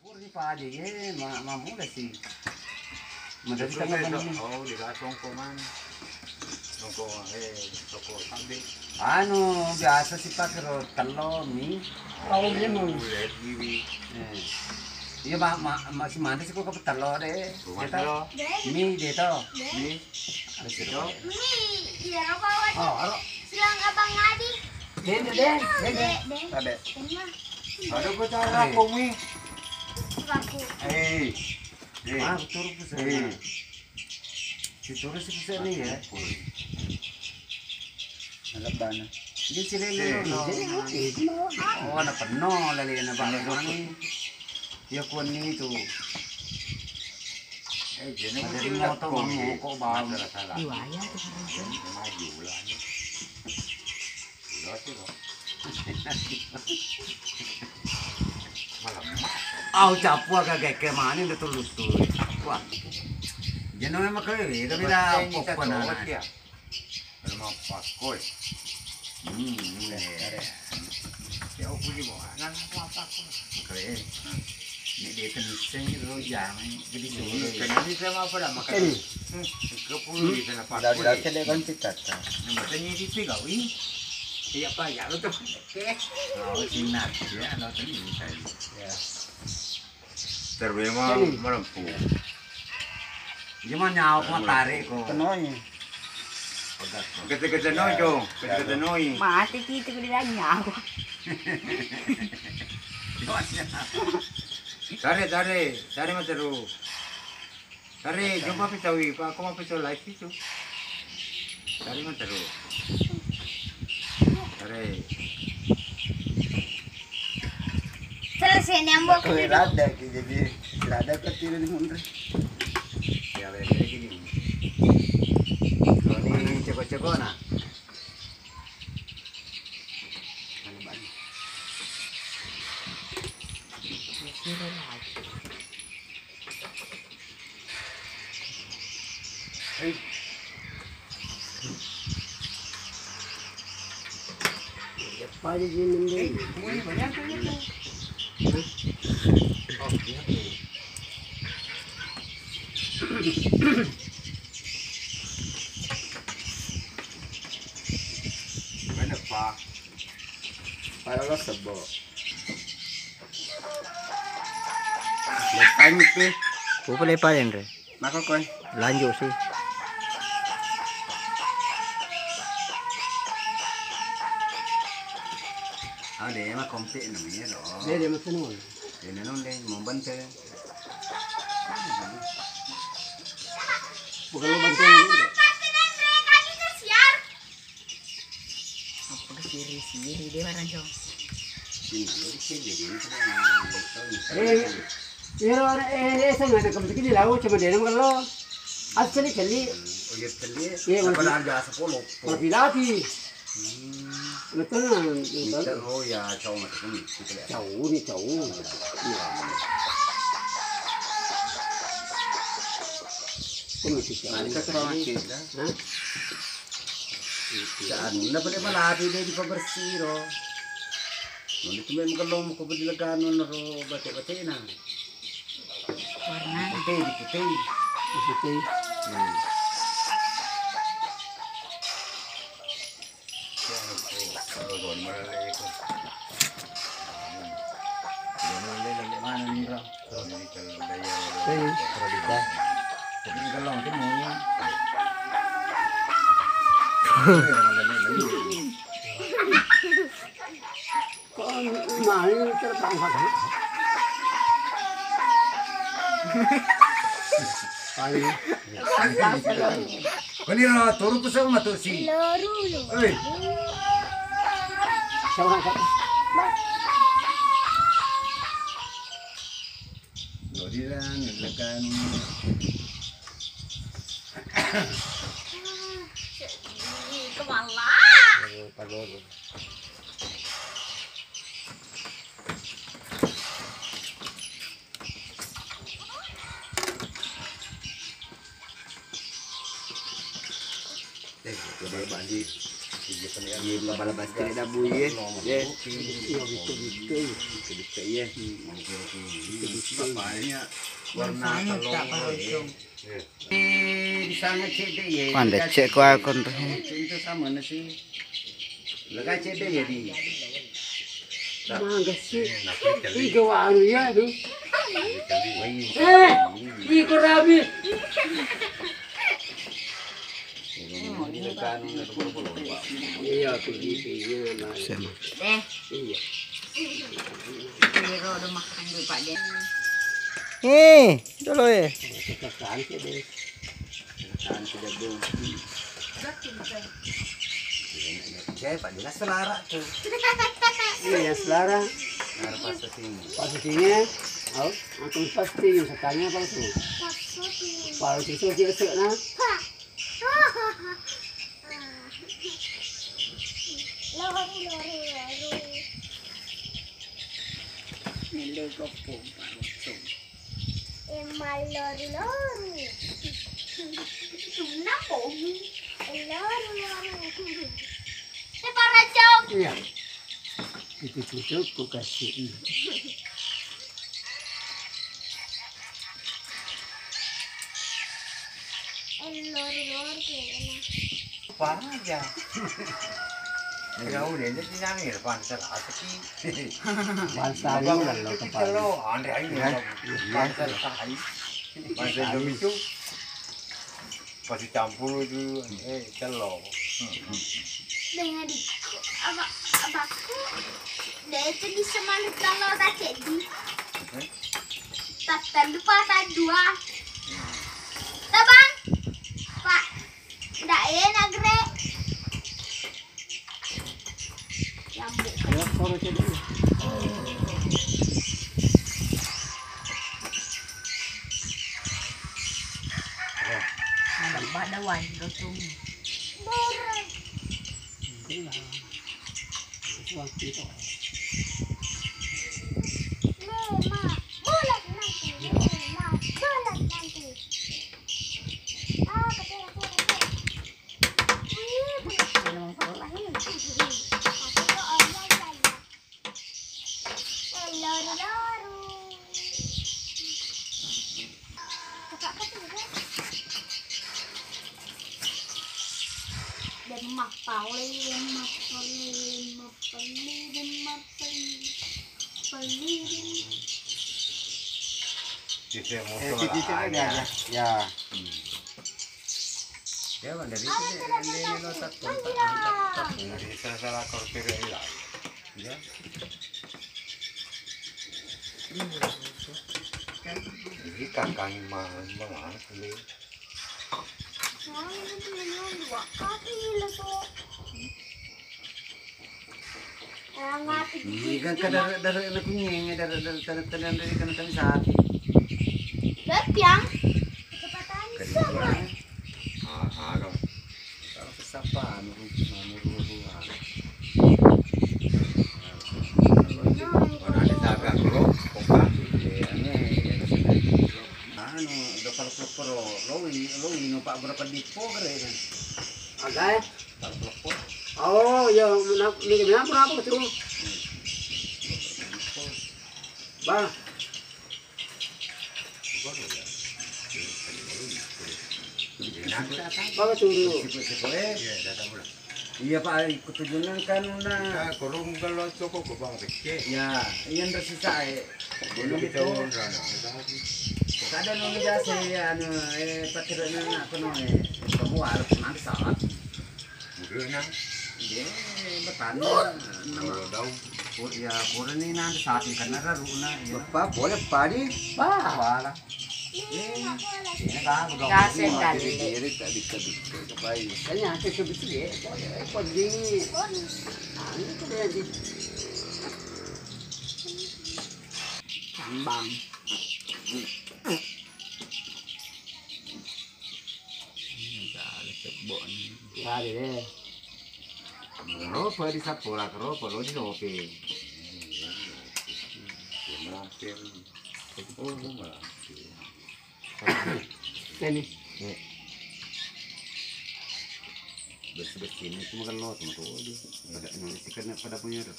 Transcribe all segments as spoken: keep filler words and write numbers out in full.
Pura si paja, ye, ma-, mamula si. Madari sama banni. Oh, di songko man. Songko, eh, songko sabbe. Anu, biasa si pakai ro tello, mi. Oh, memang. Iya, ma-, ma-, masih mandi sih kok tello deh. Rumah tello. Mi deh to. Mi. Ada sih. Mi, iya, apa, apa? Oh, aro. Silang Abang Adi. Deh, deh, deh, deh, deh. Deh, deh. Ada. Ada apa cara aku, mi? Aku. Eh. Eh. Ah, betul, betul. Eh. Situru sih bisa nih ya. Nalebbana. Dia sih lele no. Oh, anak penuh lele na bang. Iya kuan ni tu. Eh, jadi ada motor mengokok bang. Salah. Di wayah tu. Maju lah. Udah sih lo. Au capu aga gekke mani udah tulus tuh. Wah. Jenuh memang kali, tapi dah popcorn anak. Kalau mau pakoi. Hmm, hmm. Ya, aku juga mau. Nah, aku apa aku? Keren. Ini dia tenisnya itu jangan jadi suruh. Kenapa saya mau pada makan? Ke puluh di sana pakoi. Udah, udah, saya kan cerita. Yang bertanya di tiga, wih. Iya, Pak, ya, lo tuh. Oke. Oh, sinar, ya, lo tadi bisa. Ya. Terus memang menempuh. Iya mah nyawa ku matarik ko. Tenoi. Kete-kete noi, Cong. Kete-kete noi. Mati ki itu ku dilanya aku. Tare, tare, tare mah terus. Tare, coba pitawi, Pak, aku mau pecah live itu. Tare mah terus. Tare. Selesai nyambung. Rada ki, jadi rada kecil di mundur. Ya, beda gini. Kalau ini ceko-ceko nah. Hei. Apa aja sih mending? Hei, mulai banyak tuh itu. Oh, iya. Mana, Pak? Pada lo sebo. Lepai mitu. Upa lepai, Andre. Maka koe. Lanjut sih. Ah, dia mah komplit namanya loh. Dia, dia mah tenung. Dia nenung deh, mau bantu. Bukan lo bantu. Apa ke siri-siri dia barang, Cong? Eh, ero, eh, eh, saya nggak ada kembali di laut, cuma dia nama kalau. Asli celi. Oh, iya, celi. Iya, apa harga sepuluh? Lebih lagi. Hmm. Betul, betul. Bisa, oh, ya, Cong, itu kan, gitu ya. Cau ni, cau. Iya. Kan itu cau. Nah, kita terus, ya. Hah? Anu, na pada malatu de dipabersih ro. Noni tu memang kalau mau kau beli legano ro bate-batena. Warna. Putih, di putih. Putih. Hmm. Ya, itu. Kalau gua malah itu. Hmm. Gua malah lele mana nih, Bro? Hei, Pradita. Kok main terbang? Ayo. Ini lo turu ku sama tuh si. Oi. Sama, sama. Godiran, lekan. Ih, kemala. Ayo, pagoro. Eh, coba balik. Iya, bala basket ada bu, iya. Iya. Iya, gitu, gitu. Gitu, gitu, iya. Gitu, Bapaknya warna telur. Eh, di sana cedde ya. Pande cek ko akon tuh. Itu sama nasi. Lega cedde ya di. Maga sih. Tiga waru ya tuh. Eh, iko rabi. Iya, pigi-pigi memang. Sama. Eh. Iya. Iro udah makan dulu, Pak Den. Eh, dulu ya. Tekan sih deh. Tekan sih deh. Saya Pak jelas selara tuh. Iya, selara. Nah, pas syuting. Pas syutingnya, oh, langsung pasti yang katanya apa tuh? Pas syuting. Pas syuting, nah. Lori, lori, lori. Nelle goppo barocong. E mallori-lori. Napa umi? E lori-lori. E paracong. Iya. Itu cucukku kasih. Lori-lori kena. Apa aja? Kau ini dia nangis, panser apa sih? Panser ini udah lo kepala. Lo, anre aja. Iya. Panser tai. Panser itu. Pasti campur itu, eh, celo. Dengan diko, apa, apaku? Dia itu di semangat kalau tak ceddi. Tattellu patang dua. Tabang. Pak. Ndak enak, Gre. Lambu. Ya, koro cedde. Ada pada wai gotong. Borang. Lima. Boleh nanti. Lima. Boleh nanti. Ah, betul, betul, betul. Demak pale, demak pale, demak pale, demak pale, pale, demak. Cicil musuh lah. Ya. Ya, dari itu dia, dia, dia lo tak kontak, kontak, tak. Dari salah-salah korupsi dia hilang. Ya. Jadi kakang mah, mah, mah, Iya kan, kada dare-dare na kunyenge, dare-dare tane-tane dari kana tane sapi. Lepiang. Kecepatan semua. Ah, ah, dong. Kalau sesapa, anu, anu, anu, anu. Mana ada dagang, bro? Kok kan? Iya, anu, anu, udah kalau pro-pro, lo ini, lo ini, Pak, berapa dipo, keren? Agak ya? Oh, iya, mena-, mena-, menampung apa betul? Bang. Bang, tunggu. Iya, Pak, ikut tujuan kan, nah. Kita kurung kalau toko ke Bang Pecek. Ya, iya, ndak sisa, eh. Belum itu. Kada nang jasa, ya, anu, eh, patirana, apa, no, eh. Kamu harus nanti salah. Burana. Ye, betani. Nama daun. Pur-, ya, purani nanti sapi kena raruna, ya. Beppa, boleh padi. Bah. Wala. Eh, ini kan udah. Kasih kali. Diri tadi ke, ke, ke bayi. Kayaknya aku sebetulnya, eh, kok ini. Anu tuh dia di kambang. Iya, cebok ni. Kali deh. Ropa di sapora, ropa lo di nopi. Ini. Bersih-bersih ini cuma kalau cuma tuh aja. Pada, nanti karena pada punya tuh.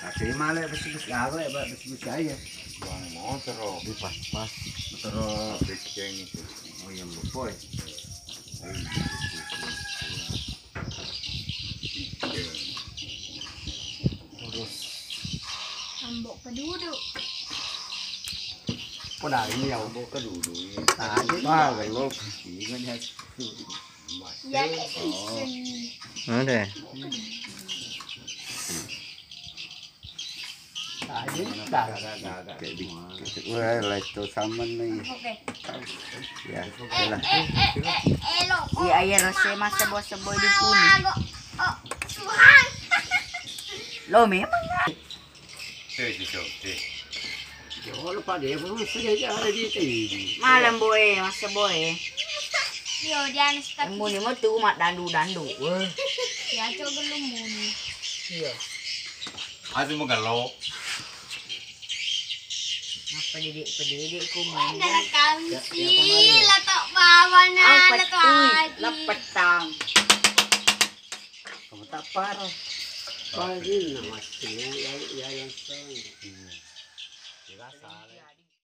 Tapi malah besi-besi apa ya, Pak? Besi-besi aja. Buang motor, oh. Di pas-pas. Motor, oh. Pabrik yang itu. Oh, yang bepoi. Terus. Ambok pedudu. Kok dari ya? Ambok pedudu. Tadi mah belum. Ini kan ya. Jadi, oh. Ada. Wah, letto samman ni. Oke. Ya, eh, lah. Eh, eh, eh, eh, lo. Iya, iya, rasa masa bos boy di puni. Oh, Tuhan. Lo memang. Jolo pada ya, belum saja ada di sini. Malam boy, masa boy. Yo, jangan stop. Muni mau tuh mat dandu-dandu. Wah. Ya, coba belum muni. Iya. Asu magello. Apa didik, pedidik ku mau. Dalam kami sih, letak bawah nah, letak lagi. Lepetang. Kamu tak parah. Pagi nama sini ya, ya, yang sana. Iya. Dirasa.